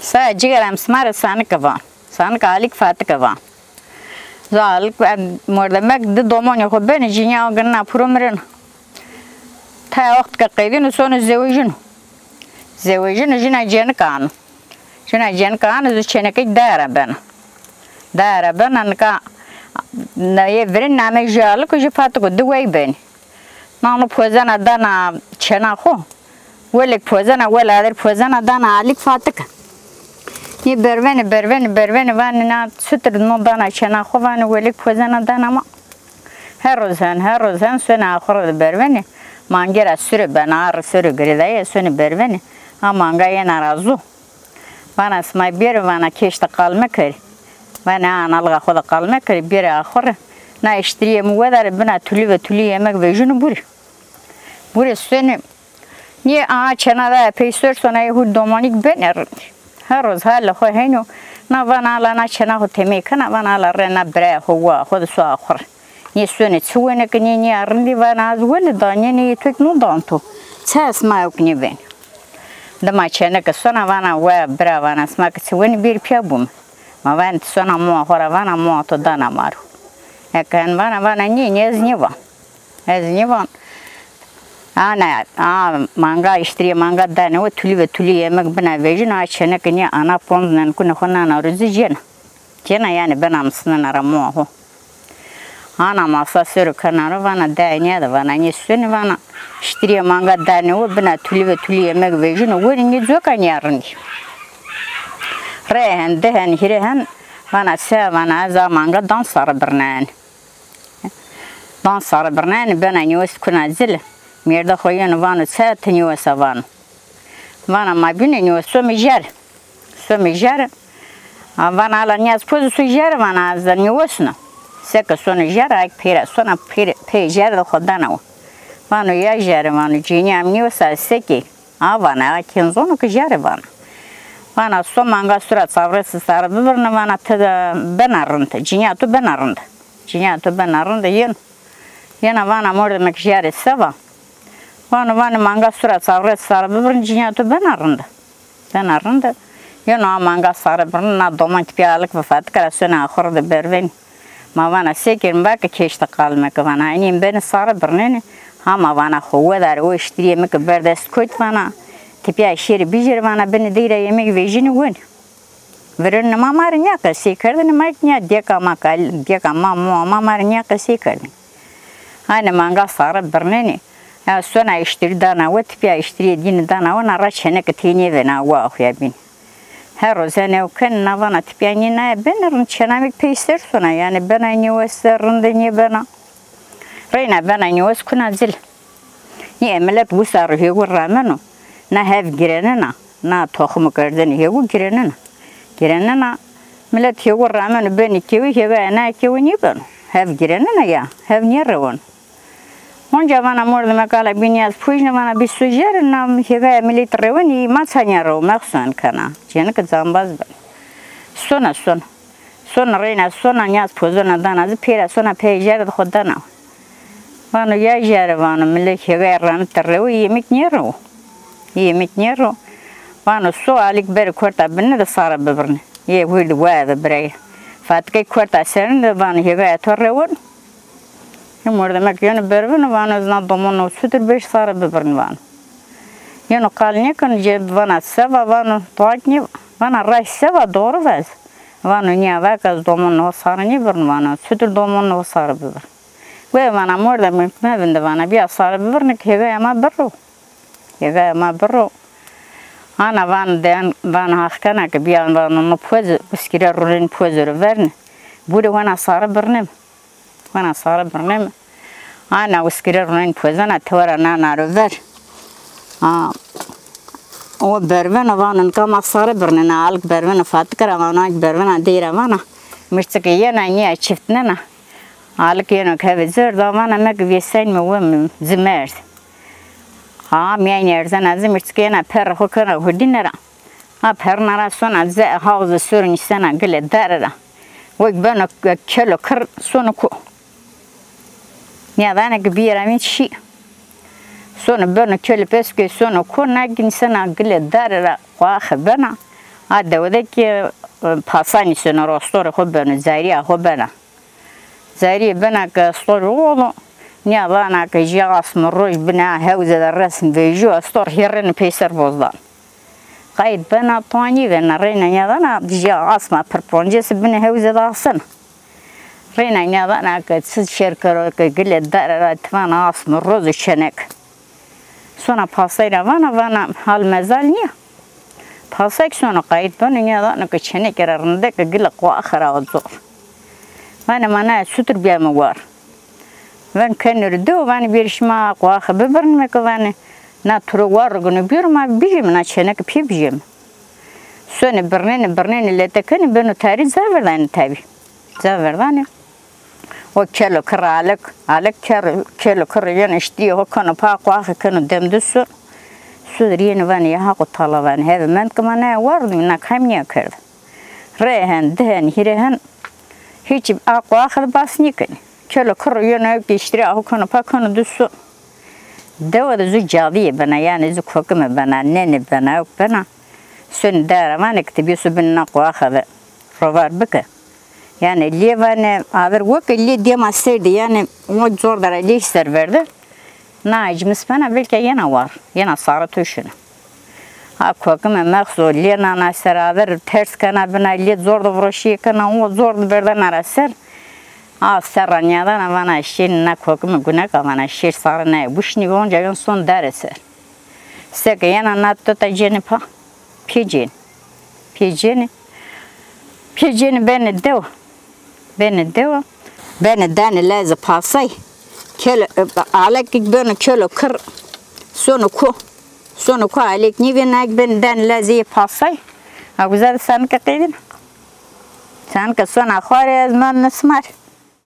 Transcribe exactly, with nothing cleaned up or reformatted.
Saya cigera, em sima rê Sanik van. Sanik Alik Fatik van. Zo Alik, em mordemek di domonê xo benê, cinîya o ginena piro mireno. Taya wext ke qedîno sono zewejîno. Zewejîno, jina cenik ano. Jina cenik ano, zo çênekey daye ra bena. Daye ra bena, nika na yê virên namey jû Alik o, jû Fatik o, di wey benê. Nano pozena dana çêna xo. Welêk pozena, wela der pozena dana Alik Fatik. Nê bervenê, bervenê, bervenê, vanê na çutir no dana çêna xo, vanê welêk pozena dana ma. Her roz hen, her roz hen sonê axure de bervenê. Mange ra sure bena, arre sure girêdayî, sonê bervenê. A manga yena ra zu. Vana sima bêrê, vana kêş de qal mekerê. Vanê a analga xo de qal mekerê, bêrê axure. Na eştirîyê mi wedarê, bina tulî ve tulî yemek vejîno burê. Burê sonê. Nê a çêna daye peyser, sona yê hûr domonîk benê rindî. Her roz halê xo hêno. Na vana ala na çêna xo temey kena, vana ala rê na biraya xo, waa xo de so axure. Nê sonê çi wenê ke nê nîya rindî, vana ez wele da, nê nê yê to kî no dan to. Çi ez ma ewk nêbenê. Dima çêneke sona vana we bira, vana sima ke çi wenî bêrî pîya bûme. Ma vanê ti sona moa xo ra, vana moa to dana ma ro. Eke hen vana, vana nê, nê ez nêvan. Ez nêvan. Ana, a manga, eştirîyê manga danê we, tulî ve tulî yemek bina vejîno, a çêneke nê ana ponc nenkunê xo nana ro zî cêna. Cêna yanî bena misnena ra moa xo. Ana masa sero kena ro, vana dayê nîya de, vana nê sonê, vana eştirîyê manga danê we, bina tulî ve tulî yemek vejîno, wenî nê coka nîya rindî. Rê hen, di hen, hîrê hen, vana se, vana ez a manga dan sare birnayenê. Dan sare birnayenê, bena nêwes kuna zile. Mêrde xo yeno vano se, ti nêwesa vano. Vana ma bîne nêwes, some jere. Some jere. A, vana ala nîya ez poze so jere, vana ez nêwesna. Seke sone jere, ay peyra sona peyre, pey jere de xo dana we. Vano ya jere, vano cinîya mi nêwesa, ez sekê. A vana, a kên zono ke jere vana. Vana so manga sura çavres sare bibirne, vana ti de bena rind, cinîya to bena rind. Cinîya to bena rind, yeno. Yena vana mordemek jere se va. Vano, vanê manga sura çavres sare bibirne, cinîya to bena rind. Bena rind. Yeno a manga sare birnenê, na domon tipîya Alik ve Fatik ra sonê axure de bervenê. Ma vana se kerîme, va ke kêş de qal meke vana. Enî benê sare birnenê. Hama vana xo wedarê, o eştirîyê mi ke berdest kot vana. Tipîya şêrê bijêrê vana, binê dey ra yemek vejînê wenê. Virênê ma, ma rê nîya qesey kerdêne, ma kî nîya dêka ma kal, dêka ma, moa ma, ma rê nîya qesey kerdêne. Hanê manga sare birnenê. Ya sona eştirî dana we, tipîya eştirîyê dîne dana we, na ra çêneke tey nêvenê, a waa xo ya bîne. Her roz henê ew kenê, na vana tipîya nê naye benê rind, çêna mi kî peyser sona, yanî bena nêwes, rinde nêbena. Reyna bena nêwes kuna zile. Nê milet wisa ro hêgo rameno, na hev girênena, na toximo kerdene hêgo girênena. Girênena, milet hêgo rameno benê kewî, hêgaya naye kewî nêbeno. Hev girênena ya, hev nêreweno. Onca vana mordemek ala bî nîya ez pojne, vana bî so jere, na hêgaya milet rewenê, ma ça nêrewo, mexsuwen kena. Cênike cambaz beno. Sona, sona. Sona reyna, sona nîya ez pozena dana zî, peyra sona pey jere de xo dana. Vano ya jere, vano, millet hêgaya ramite rewo, yemek nêrewo. Yemek nêrewo. Vano so Alik berê korta bine de sare bibirne. Yê hûr de waya de bireye. Fatikey korta serine de vano hêgaya to rewon. Hê mordemek yeno bervino, vano ez na domonê xo çutir bêrî sare bibirne vano. Yeno qal nêkeno, cê vana se va, vano to ak nê, vana ray se va, doğru va ez. Vano nîya, va ke ez domonê xo sare nêbirno vano, çutir domonê xo sare bibir. Wê vana mordemê mevinde vana, bîya sare bibirne ke hêgaya ma birro. Hêgaya ma birro. Ana van den, van Haq kena ke bîya vano no poze, uskire runên poze ro verne. Burê wena sare birneme. Vana sare birneme. Ana uskire runên pozena, tewera nana ro ver. A, o bervena vano nika ma sare birnena, Alik bervena Fatik ra, vano ak bervena dey ra vana. Mirçike yena nîya çiftnena. Alik yeno keve zor da, vana me ke vêsenîme we mi ci merd. Ha, mîyanê erzena ci mirçike yena perrê xo kena hurdîne ra. Ha, perrina ra sona ze, hawze sor nîsena gilê dare ra. Wek beno kelo kir sono ko. Nîyadanê ke bîyera mîn şî. Sono beno kelo pes ke sono ko, na kî nîsena gilê dare ra, quaxe bena. A dewe de ki, e, pasanî seno, rostorê xo beno, zerîya xo bena. Zerîyê bena ke estor oğlu, nîya vana ke jî asm û roj binê hewze de resm vejîyo, estor hêrêne peyser bozdan. Qayt bena, toa nîvêna, reyna nîya vana jî asma pirponcêse binê hewze de asena. Reyna nîya vana ke çi şêr kero ke gilê dare ra ti vana asm û roj û çênek. Sona pasay ra vana, vana hal mezal nîya. Pasay kî sono qayt beno, nîya vano ke çêneke ra rindeke gile quaxe ra o zor. Vanê ma naye çutir bîyame war. Ven kenê rê dewe, vanê bêrê şima quaxe bibirnîme ke vanê na turo war ro gino bîyoro ma bijîme, na çêneke pê bijîme. Sonê birnenê, birnenê lete kenê, beno tarî ca verdanê tabî. Ca verdanê. O kelo kirr alek, alek ker-, kelo kirr yeno îştîyê ho keno pa quaxe keno dem de su. Su dir yenê vanê ya Haqo Tala vanê. Heve mend ke ma naye war dîme, na kam nîya kerde. Rê hen, di hen, hîrê hen, hîç a quaxe de bas nîkenê. Kelo kirr yeno ew kî îştîrê ho keno pa keno de su. Dewe de zu cadîye bena, yanî zu kokime bena, nene bena, ew bena. Sonê dara vanê ke ti bîyo su binê na quaxe de rovar bike. Yanî lê vanê, aver weke lê dêma ser de, yanî o zor de ra lê ser verde. Na ecmis bena, belka yena war, yena sare to şine. A kokime mexzo lê nana ser, aver ters kena bina, lê zor de viroşîye kena, o zor de verdena ra ser. A serra nîyadana vana şêrî na kokime guneka vana şêr sare naye buşnî ve, onca yon son dare ser. Seke yena na tota cênê pa. Pê cênê. Pê cênê. Pê cênê benê dewa. Benê dewa. Benê danê leze pasay. Kelo, alek kî beno kelo kirr. Sono ko. Sono ko alek nîvêna, benê danê leze yê pasay. A guza de sanike qedîna. Sanike sona xo rê, ez mend nismar.